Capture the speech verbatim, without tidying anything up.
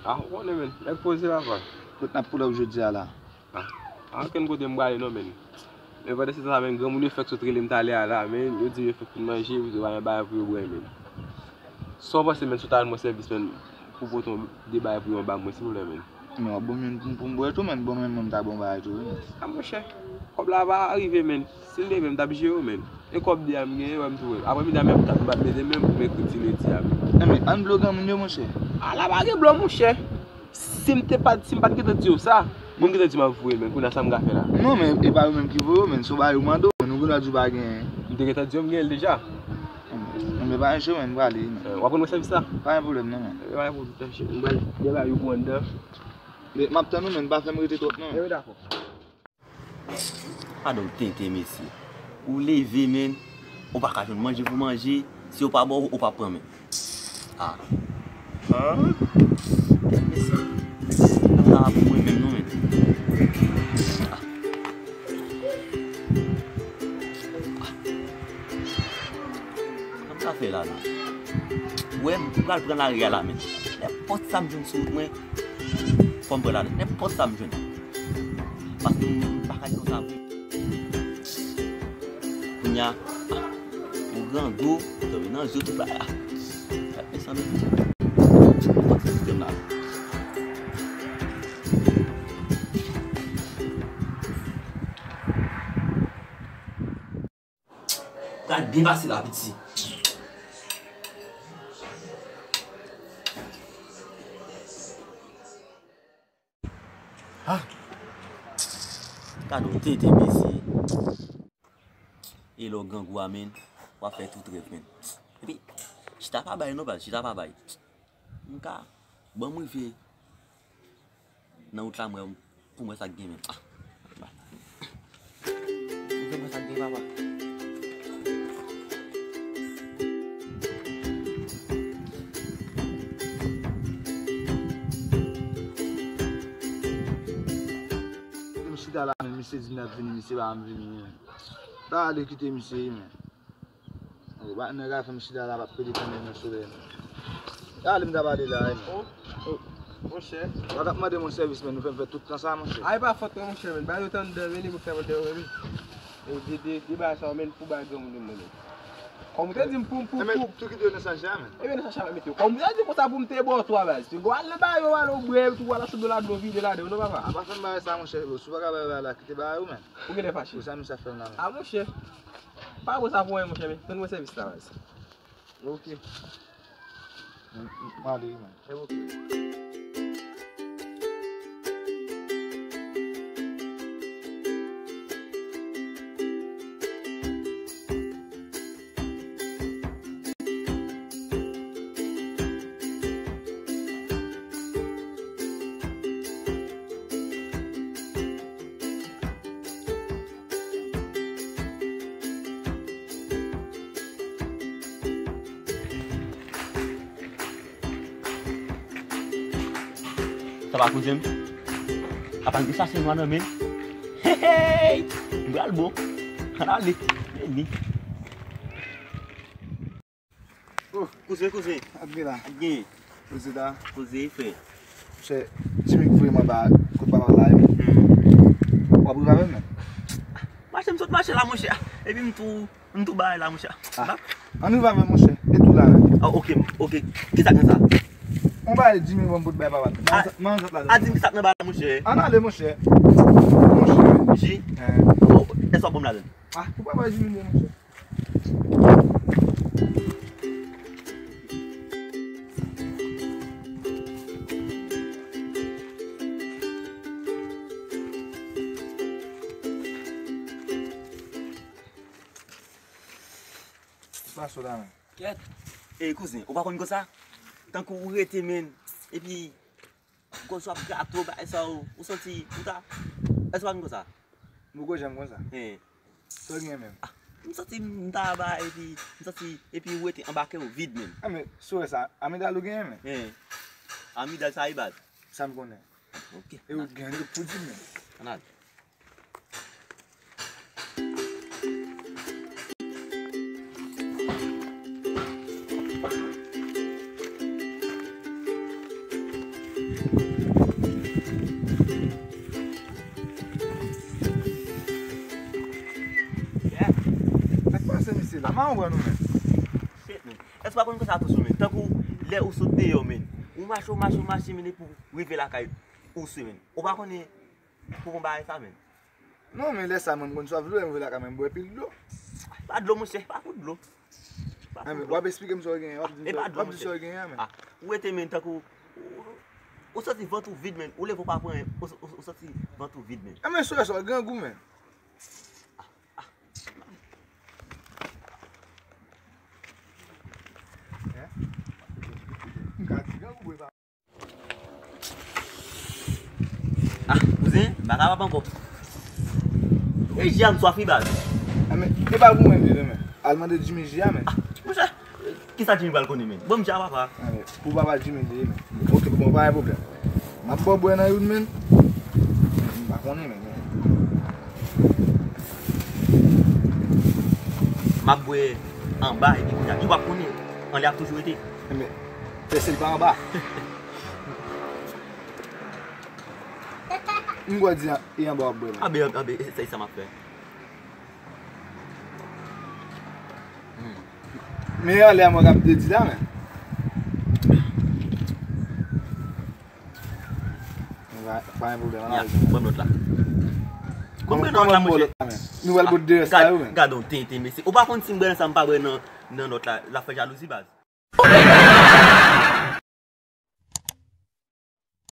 Ah, ou konnen, men. Nèg poze, papa. Kot n ap pull up jodi a la? Ah, a okenn kote m prale non, men. Men pandan se tan la, men, granmoun yo fèk sot rele m talè a la, men, yo di m yo fèk fin manje, yo pa gen bagay pou yo bwè, men. Sa w panse, men, si w ta rann mwen sèvis, men, pou pote yon de bagay pou yo anba mwen, silvouplè, men? Men w ap ban m youn pou m, pou m bwè tou, men, ban m youn, mwen, m ta ba w bagay tou, wi, men. Ah, monchè, kòb la pa rive, men. Si l te rive, m t ap jere w, men. E kòb de a m genyen, wè m tou wè. Aprè midi a, men, m t ap bat mete men m pou m ekri ti ledi a, men. Enben, ann blo granmoun yo, monchè. A la pa gen blo, monchè. Si m te pa, si m pa t gentan di w sa, bon, m gentan di m ap voye l, men kounye a sa m ka fè la? Non, men e pa yo menm ki voye w, men se yon bagay yo mande w, men ou gen dwa di w pa genyen. M te gentan di w m genyen l deja. Men pa enche, men m prale, men. Eh, w ap rann mwen sèvis la? Pa gen pwoblèm, non, men. Eh, pa gen pwoblèm, cheri. M pral gen bagay yo pou anndan. Men m ap tann ou, men pa fè m rete twòp, non. Eh, wi, dakò. Gade yon tenten, mesye. Ou leve, men, ou pa ka jwenn manje pou manje, si yo pa ba w, ou pa pran, men. Ah. Ah. Mesye, sa pa pou mwen menm, non, men. Ah. Ah. Sa m ka fè la, la? Ou wè, m pral pran lari a la, men. Nenpòt sa m jwenn sou wout mwen, fò m pran la, nenpòt sa m jwenn. Paske m, m pa ka di konsa vre. Kounye a, ah, ou grangou, ou dòmi nan je tout la. Ah, gad mechan, men. Nenpòt sistèm la. Pral byen pase la, piti. Ah! Gade yon tenten, mesye. E lè w grangou a, men, w ap fè tout rèv, men. Epi, chita pa bay non, baz, chita pa bay. M ka, ban m rive nan wout la, mwen, pou mwen sa k gen menm. Ah. Mwen fè mwen sa k gen, papa. M chita la, men misye di m l ap vini, misye pa janm vini, men. Ta ale kite misye, men. Oh, ba, nèg la fè m chita la, m ap pede tande nan solèy, men. Ale m ta pale la, men. Oh, oh, monchè. Ou pa t ap mande m yon sèvis, men, ou fè m fè tout tan sa, monchè. Ay, pa fòt mwen, monchè, men. Ba yo tan de, men, li pou fè mwen de, men. E de, de, de bagay sa, men, pou bay granmoun, men. Kòm ou te di m pou, pou, men, pou. Tou kite yo nan sachet a, men. Ebyen, nan sachet a, mete yo. Kòm ou te di konsa pou m te ba w twa, baz. Ou al nan bagay yo, al ou bwè, ou al achte dlo la, dlo vide ladan yo, non, papa? A pa fè m bagay sa, monchè. Si w pa ka bay bagay la, kite bagay ou, men. Ou genlè fache. Pou sa misye ap fè m la, men. A, monchè. Pa bon sa pou mwen, monchè, men. Tann mwen sèvis la, baz. Ok. M, m, m ale, wi, men. E ok. Sa va, kouzen m? Apa n te chache nwa nan men? Hey, hey! M pral bon. Ann ale. Vini. Oh, kouzen, kouzen. Ap gen la. Ap gen. Kouzen la. Kouzen, frè. Chè, Jimmy voye m anba kot papa la, epi w ap rive avè m, men. Mache, m sot mache la, monchè. Epi m tou, m tou bay la, monchè. Ah. Ann rive avè m, monchè. E tou la, men. Ah, ok, ok. Kisa k gen sa? On bagay Jimmy ban m pou t bay papa. Ah, m ann sot la. A di m kisa k nan bay la, monchè. Ann ale, monchè. Monchè. Ji? Eh. Oh, èske w ap ban m ladann? Ah, pou papa Jimmy, monchè. Pase w la, men. Kèt. Ey, kouzen, ou pa konn konsa? Tankou ou rete, men, epi Gòj w ap grate w, bagay sa yo, ou santi ou ta, èske w pa konn konsa? M poko janm konsa. Hen. Sa w gen menm? Ah, m santi m ta ba, epi m santi, epi ou rete anba kè w vid menm. Ah, men, si w wè sa, amidal ou genyen menm? Hen. Amidal sa e baz? Sa m konnen. Ok. E ou t gen, ou t pou di m menm. Ann al. Yeah. Sa k pase, mesye, la? Kòman w wè nou menm? Shit, man. Èske w pa konn konsa toujou, men? Tankou lè ou sot deyò, men. Ou mache, ou mache, ou mache, men, epi w rive lakay ou sou, men. Ou pa konnen pou bon bagay sa, men. Non, men lè sa, mwen, m konn swaf dlo, lè m rive lakay mwen, m bwè pil dlo. Pa dlo, monchè, pa pou dlo. Pa pou dlo. W ap eksplike m sa w genyen, w ap di m sa w genyen, men. Ah, ou rete, men, tankou ou, ou, ou santi vant ou vid, men. Ou leve, ou pa pran anyen, ou, ou, ou santi vant ou vid, men. Enben, sou lè sa, w grangou, men. Ah, kouzen, m pa kapab ankò. E ji a m swaf wi, baz. Ah, men, e pa pou mwen, men. Al mande Jimmy ji a, men. Ah, monchè, kisa Jimmy pral konnen, men? Bon, m ji a papa. Ah, men, pou papa Jimmy li ye, men. Ok, bon, pa gen pwoblèm. M ap ba w bwè nan youn, men. M pa konnen, men. M ap bwè anba, epi kounye a, yo p ap konnen. Anlè ap toujou rete. Men, fè sèl pa anba. M kwè di e anba w ap bwè, men. Anbe, anbe, se sa m ap fè. Men anlè a mwen k ap te di la, men. Pa, pa gen pwoblèm, an. Ya, ban m lòt la. Ban m lòt la, monchè. Nou pral bwè de rès la yo, men. Gad on tenten, mesye. Ou pa konn si m bwè nan sa, m pa bwè nan, nan lòt la. L ap fè jalouzi, baz.